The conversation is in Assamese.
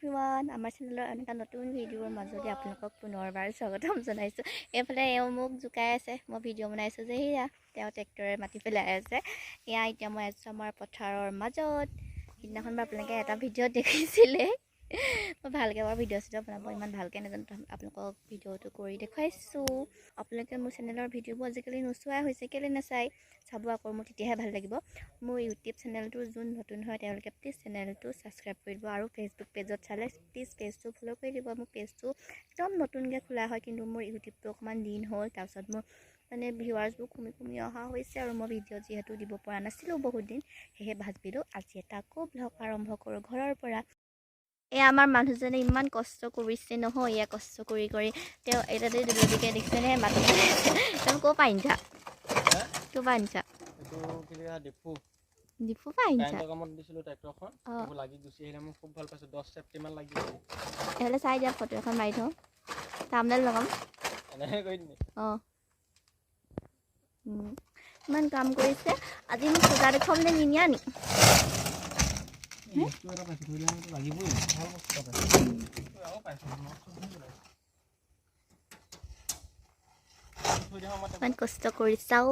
এভৰিৱান, আমাৰ চেনেলৰ এটা নতুন ভিডিঅ'ৰ মাজতে আপোনালোকক পুনৰবাৰ স্বাগতম জনাইছোঁ। এইফালে এওঁ মোক জোকাই আছে, মই ভিডিঅ' বনাইছোঁ যে, সেয়া তেওঁ ট্ৰেক্টৰে মাতি পেলাই আছে। এয়া এতিয়া মই আছোঁ আমাৰ পথাৰৰ মাজত। সিদিনাখন বাৰু আপোনালোকে এটা ভিডিঅ'ত দেখিছিলে, মই ভালকৈ বাৰু ভিডিঅ' চিডিঅ' বনাব ইমান ভালকৈ নাজানো, আপোনালোকক ভিডিঅ'টো কৰি দেখুৱাইছোঁ। আপোনালোকে মোৰ চেনেলৰ ভিডিঅ'বোৰ আজিকালি নোচোৱাই হৈছে, কেলৈ নাচায়? চাব আকৌ মোৰ তেতিয়াহে ভাল লাগিব। মোৰ ইউটিউব চেনেলটো যোন নতুন হয় তেওঁলোকে প্লিজ চেনেলটো ছাবস্ক্ৰাইব কৰি দিব, আৰু ফেচবুক পেজত চালে প্লিজ পেজটো ফ'ল' কৰি দিব। মোৰ পেজটো একদম নতুনকৈ খোলা হয়, কিন্তু মোৰ ইউটিউবটো অকণমান দিন হ'ল, তাৰপিছত মোৰ মানে ভিউৱাৰ্ছবোৰ কমি কমি অহা হৈছে, আৰু মই ভিডিঅ' যিহেতু দিব পৰা নাছিলোঁ বহুত দিন, সেয়েহে ভাবিলোঁ আজি এটা আকৌ ব্লগ আৰম্ভ কৰোঁ ঘৰৰ পৰা। এয়া আমাৰ মানুহজনে ইমান কষ্ট কৰিছে নহয়, এয়া কষ্ট কৰি কৰি তেওঁ এটাতে দুবদিকে দেখিছেনে মাটি পেলাইছে। তুমি ক'ৰ পৰা আনিছা? ক'ৰ পৰা আনিছা? ডিফু পৰা আনিছা? এইফালে চাই দিয়া, ফটো এখন মাৰি থওঁ, থাম্বনেইল লগাম। অঁ, ইমান কাম কৰিছে আজি। মোক সজা দেখুৱাবলৈ নিনিয়া নি? ইমান কষ্ট কৰিছাও।